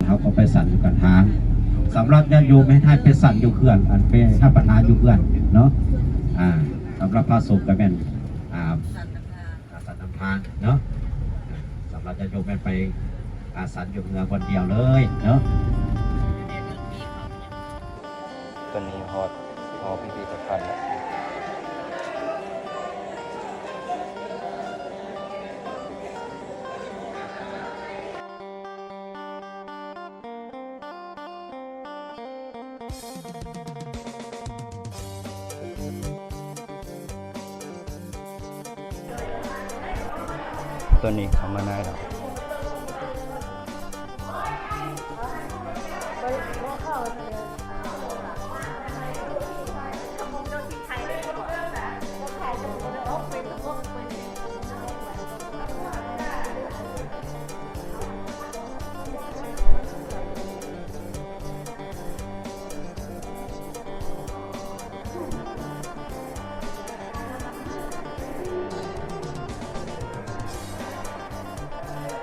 ເຮົາກໍໄປສັນຢູ່ກາງທາງ. ສຳລັບຍາດໂຍມ ໃຫ້ໄປສັນຢູ່ເຮືອນ ອັນໄປຮັບປະທານຢູ່ເຮືອນເນາະ. ອ່າ ສຳລັບພະສົງກະແມ່ນ ອ່າ ການສັນນຳທາງເນາະ. ສຳລັບຍາດໂຍມແມ່ນໄປ ອາ ສັນຢູ່ເຮືອນບ່ອນດຽວເລີຍເນາະ. ຕອນນີ້ຮອດຫໍພິພິທະພັນແລ້ວ. ຕອນນີ້ເຂົ້າມາໃນແລ້ວ.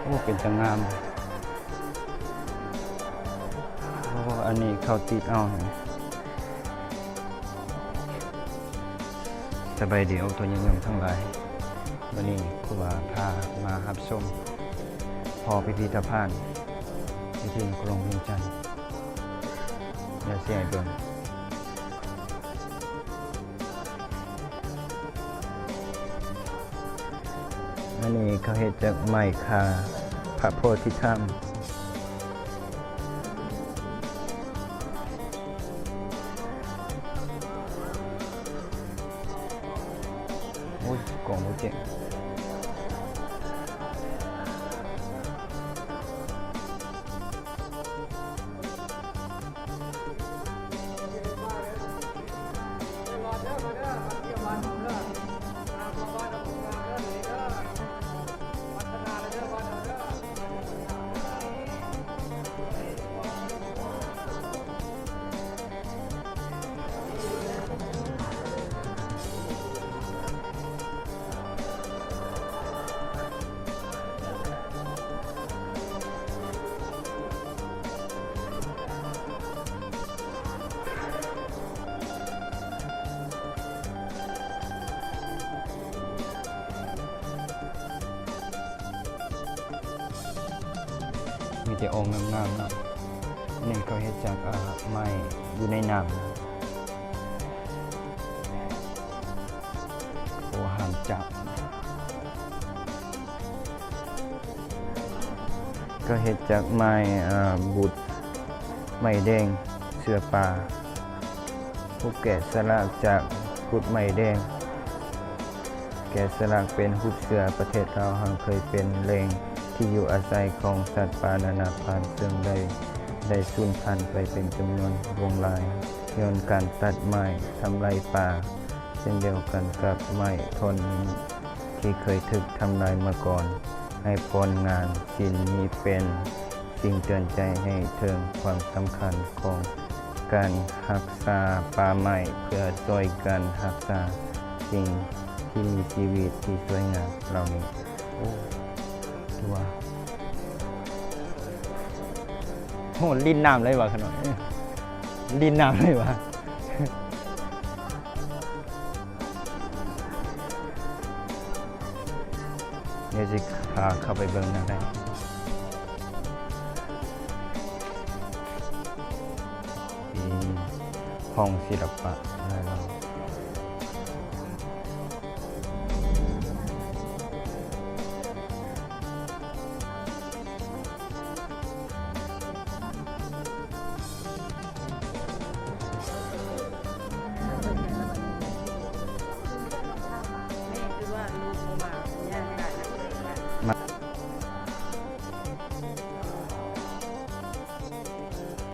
ໂອ້ ເປັນຕາງາມ. ໂອ້ ອັນນີ້ເຂົາຕິດເອົາ. ສະບາຍດີ ໂອ້ ຕົວຍາດໂຍມທັງຫຼາຍ, ມື້ນີ້ຄູບາພາມາຮັບຊົມຫໍພິພິທະພັນຢູ່ທີ່ກຸງວຽງຈັນ. ດຽວຊິໃຫ້ເບິ່ງ. ອັນນີ້ເຂົາເຮັດຈາກໄມ້ຄາພະໂພທິທຳ. ໂອ້ຍ ກອງບໍ່ເຈັບ. ມີແຕ່ອົງງາມໆເນາະ. ອັນນີ້ເຂົາເຮັດຈາກ ອ່າ ໄມ້ຢູ່ໃນນ້ຳ. ໂອ້ ຫ້າມຈັບ. ກໍເຮັດຈາກໄມ້ ອ່າ ບຸດ ໄມ້ແດງ ເສືອປ່າ. ຜູ້ແກະສະຫຼັກຈາກບຸດໄມ້ແດງ. ແກະສະຫຼັກເປັນຮູບເສືອ. ປະເທດລາວເຮົາເຄີຍເປັນແຫຼ່ງທີ່ຢູ່ອາໄສຂອງສັດປ່ານານາພັນ ເຊິ່ງໄດ້ ໄດ້ສູນພັນໄປເປັນຈຳນວນວງຫຼາຍ ຍ້ອນການຕັດໄມ້ທຳລາຍປ່າ. ເຊັ່ນດຽວກັນກັບໄມ້ທ່ອນນີ້ທີ່ເຄີຍຖືກທຳລາຍມາກ່ອນ, ໃຫ້ພອນງານຊິນນີ້ເປັນສິ່ງເຕືອນໃຈໃຫ້ເຖິງຄວາມສຳຄັນຂອງການຮັກສາປ່າໄມ້ ເພື່ອຊ່ວຍກັນຮັກສາສິ່ງທີ່ມີຊີວິດທີ່ສວຍງາມເຫຼົ່ານີ້. ໂອ້ ຕົວະ ໂຫ ຫຼິ້ນນ້ຳເລີຍຫວາ ຂະນ້ອຍ ຫຼິ້ນນ້ຳເລີຍຫວາ. ດຽວຊິພາເຂົ້າໄປເບິ່ງນຳໄດ້. ອືມ ຫ້ອງສິລະປະ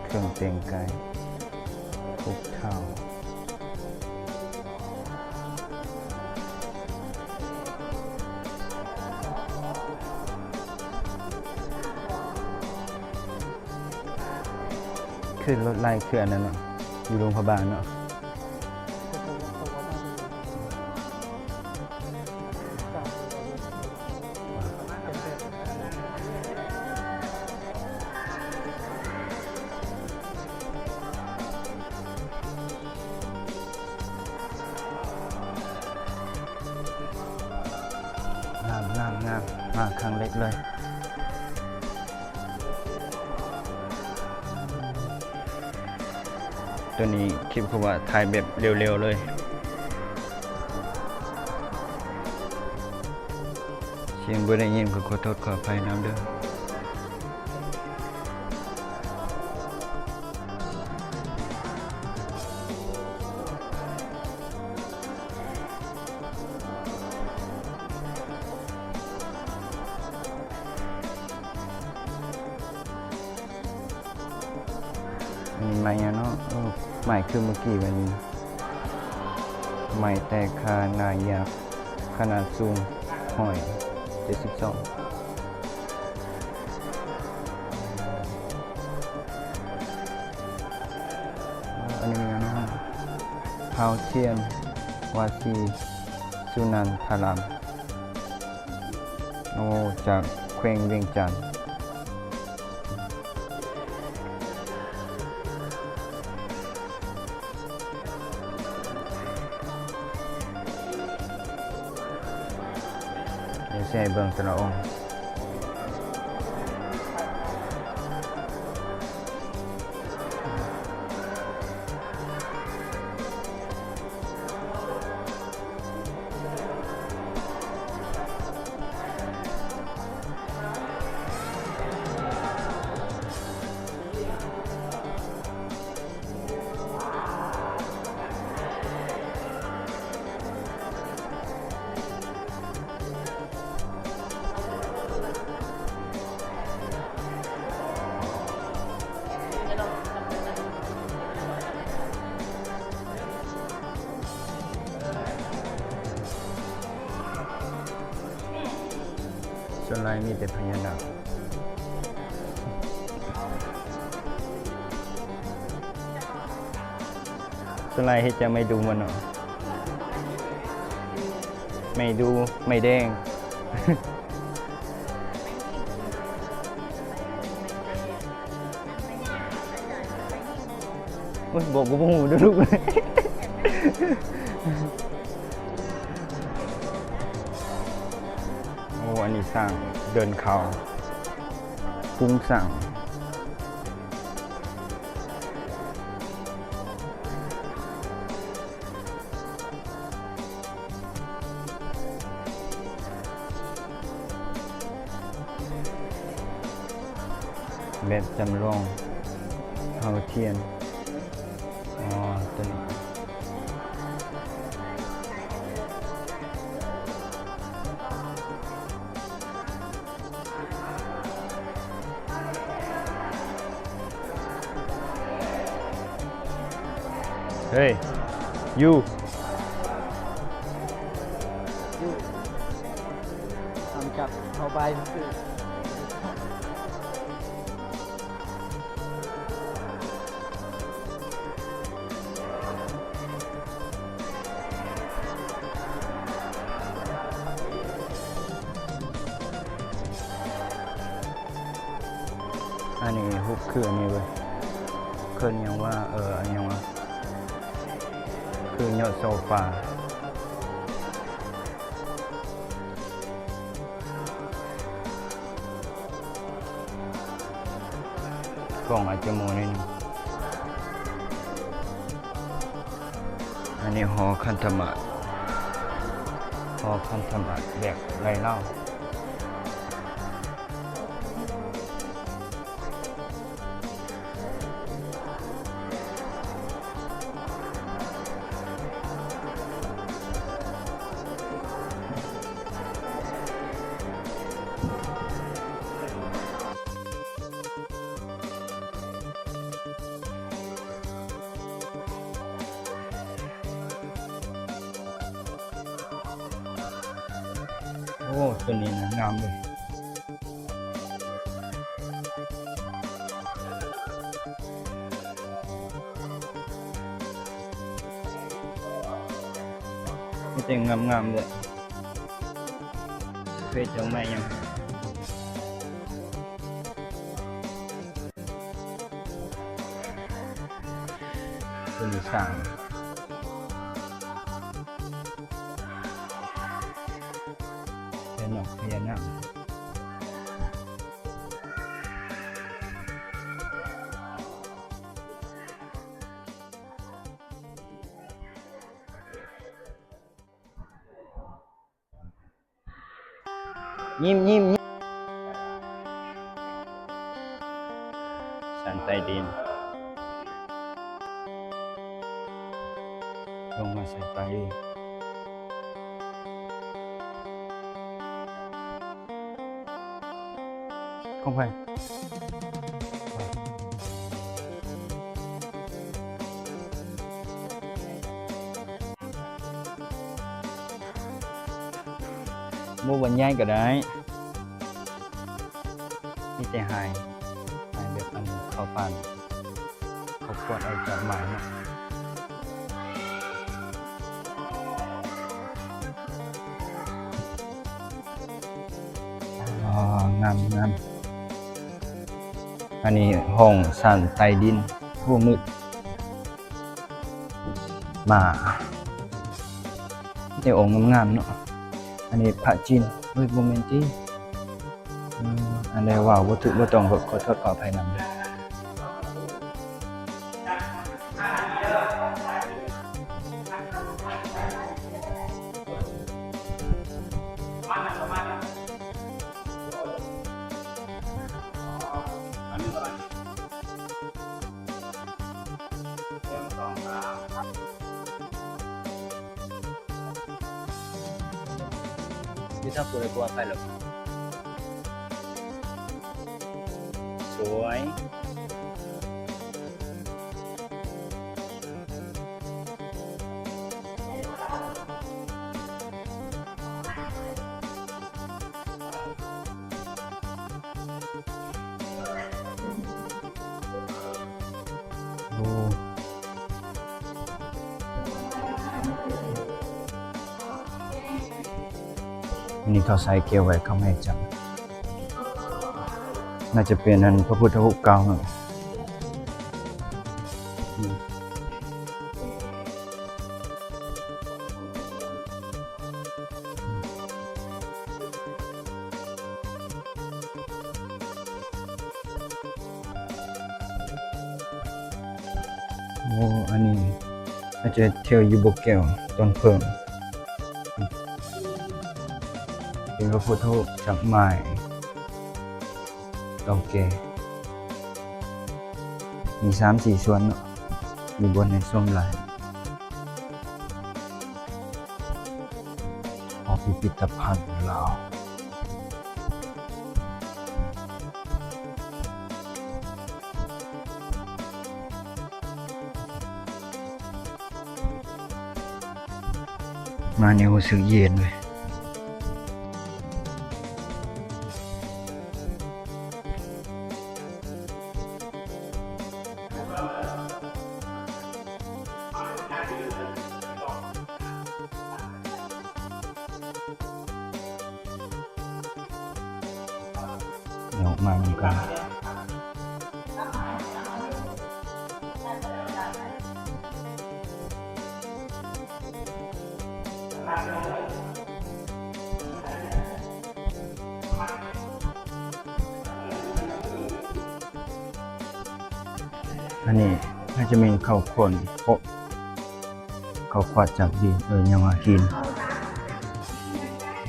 ເຄື່ອງແຕ່ງກາຍ ຄຸກເທົ້າ. ຄືລົດໄລ່ ຄືອັນນັ້ນເນາະ ຢູ່ຫຼວງພະບາງເນາະ. ມາຄັ້ງແລກເລີຍ. ໂຕນີ້ຄິດວ່າຖ່າຍແບບເລັວໆເລີຍ. ສຽງບໍ່ໄດ້ຍິນກໍຂໍໂທດຂໍອະໄພນຳເດີ້. ອັນນີ້ໄມ້ຫຍັງເນາະ? ໂອ້ ໄມ້ຄືມື້ກີ້ວ່ານີ້ ໄມ້ແຕກຂາໜ້າຍັກ ຂະໜາດສູງຮ້ອຍເຈັດສິບສອງ. ອັນນີ້ແມ່ນຫຍັງເນາະ? ທ້າວທຽນ ວາສີ ສຸນັນທະລາມ. ໂອ້ ຈາກແຂວງວຽງຈັນ. ດຽວຊິໃຫ້ເບິ່ງແຕ່ລະອົງ. ສ່ວນຫຼາຍມີແຕ່ພະຍານາກ. ສ່ວນຫຼາຍເຮັດຈາກໄມ້ດູ່ໝົດເນາະ. ໄມ້ດູ່ ໄມ້ແດງ. ໂອ້ຍ ບອກກໍບໍ່ຮູ້ເດີ້ລູກ. ໂອ້ ອັນນີ້ຊ້າງເດີນເຂົ້າ ຝູງຊ້າງ. ແບບຈຳລອງ ເສົາທຽນ. ອໍ ໂຕນີ້. ເຮີ້ຍ ຢູ່ ຢູ່ ຫ້າມຈັບ ເຂົ້າໄປ. ອັນນີ້ຮູບຄືອັນນີ້ເວີຍ ເອີ້ນຫຍັງວ່າ ເອີ ອັນຫຍັງວ່າ ຄືຍອດໂຊຟາ. ກ້ອງອາດຈະມົວໜ້ອຍໜຶ່ງ. ອັນນີ້ຫໍຄັນທະມາດ ຫໍຄັນທະມາດແບບໄລລາວ. ໂອ້ ໂຕນີ້ນະ ງາມເລີຍ. ມີແຕ່ງາມໆເລີຍ. ເພດດອກໄມ້ຫຍັງ? ໂຕນີ້ຊ້າງ. ເປັນນອກພະຍານາກ. ຍິ້ມໆ ຊັ້ນໃຕ້ດິນ ລົງມາໃສ່ປາອີກ. ຂອງໃຜ? ບໍ່ບັນຍາຍກໍໄດ້ ມີແຕ່ຫາຍ ຫາຍແບບອັນເຂົ້າປານ ເຂົ້າຂວດເອົາຈາກໝາຍເນາະ. ອໍ ງາມໆ ອັນນີ້ຫ້ອງຊັ້ນໃຕ້ດິນ. ໂອ້ ມືດ ມາ ມີແຕ່ອົງງາມໆເນາະ. ອັນນີ້ພະຈີນ. ເອີຍ ບໍ່ແມ່ນຕິ. ອືມ ອັນໃດເວົ້າບໍ່ຖືກບໍ່ຕ້ອງ ກໍຂໍໂທດຂໍອະໄພນຳເດີ. ຢູ່ທາງພຸ້ນກວ່າໄປແລ້ວ ສວຍ. ໂອ້ ອັນນີ້ເຂົາໃສ່ແກ້ວໄວ້ ເຂົາໃຫ້ຈັບ. ໜ້າຈະເປັນອັນພະພຸດທະຮູບເກົ່າເນາະ. ໂອ້ ອັນນີ້ອາຈານເທວຢູ່ບໍ່ແກ້ວ ຕົ້ນເຜິ້ງ ເປັນພະພຸດທະຮູບຈັກໝ້າຍເກົ່າແກ່ ມີສາມສີ່ສ່ວນເນາະ ມີບ່ອນໃຫ້ຊົມຫຼາຍ. ຫໍພິພິທະພັນລາວ ມານີ້ຮູ້ສຶກເຢັນເລີຍ. ອອກມານຳກັນ. ອັນນີ້ໜ້າຈະແມ່ນເຂົ້າຂ້ນ ເຂົ້າຂວດຈາກຈີນ ເອີ້ນຫຍັງວ່າຈີນ.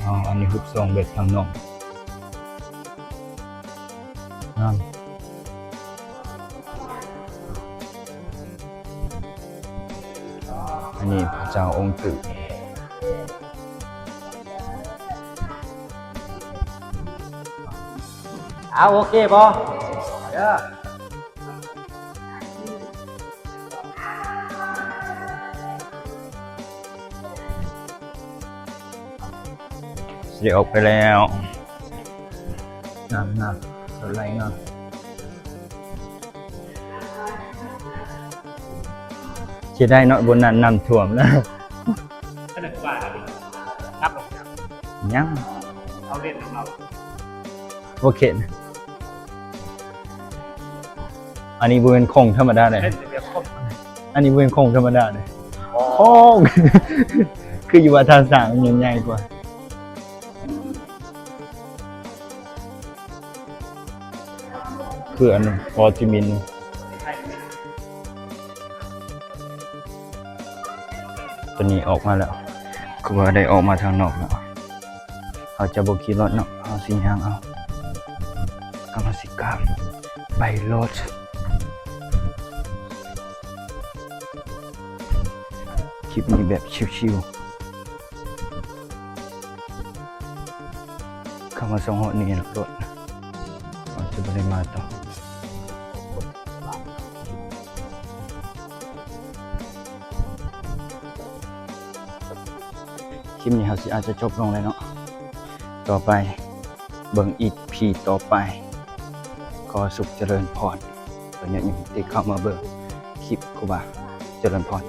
ອໍ ອັນນີ້ຮູບຊົງແບບທາງນອກ ງາມ. ອັນນີ້ພະເຈົ້າອົງຕື້. ເອົາ ໂອເຄບໍ່? ເດີ. ຊິໄດ້ອອກໄປແລ້ວ. ງາມໆ ສວຍງາມ. ເສຍດາຍເນາະ ບ່ອນນັ້ນນ້ຳຖ້ວມນະ. ອັນນັ້ນກວ່າແລ້ວນີ້ ນັບລົງ. ຍັງ ເອົາເຫຼັ້ນນຳເອົາ. ໂອເຄ. ອັນນີ້ບໍ່ແມ່ນຂອງທຳມະດາເດ້. ອັນນີ້ບໍ່ແມ່ນຂອງທຳມະດາເດ້. ອໍ ຂອງ ຄືຢູ່ວ່າທ່າສ້າງມັນໃຫຍ່ກວ່າ. ຄືອັນໂຮຈິມິນ. ຕອນນີ້ອອກມາແລ້ວ ຄືວ່າໄດ້ອອກມາທາງນອກແລ້ວ. ເຮົາຈະບໍ່ຂີ່ລົດເນາະ ເຮົາ ເຮົາຊິຍ່າງເອົາ ກຳລັງຊິກ້າວໄປໂລດ. ຄລິບນີ້ແບບຊິວໆ ເຂົ້າມາສົ່ງຮອດນີ້ລະໂລດ ເຮົາຈະບໍ່ໄດ້ມາຕໍ່. ຄລິບນີ້ເຮົາຊິອາດຈະຈົບລົງແລ້ວເນາະ. ຕໍ່ໄປເບິ່ງອີພີຕໍ່ໄປ. ຂໍສຸກຈະເລີນພອນຕໍ່ຍາດໂຍມທີ່ເຂົ້າມາເບິ່ງຄລິບຄູບາ. ຈະເລີນພອນ.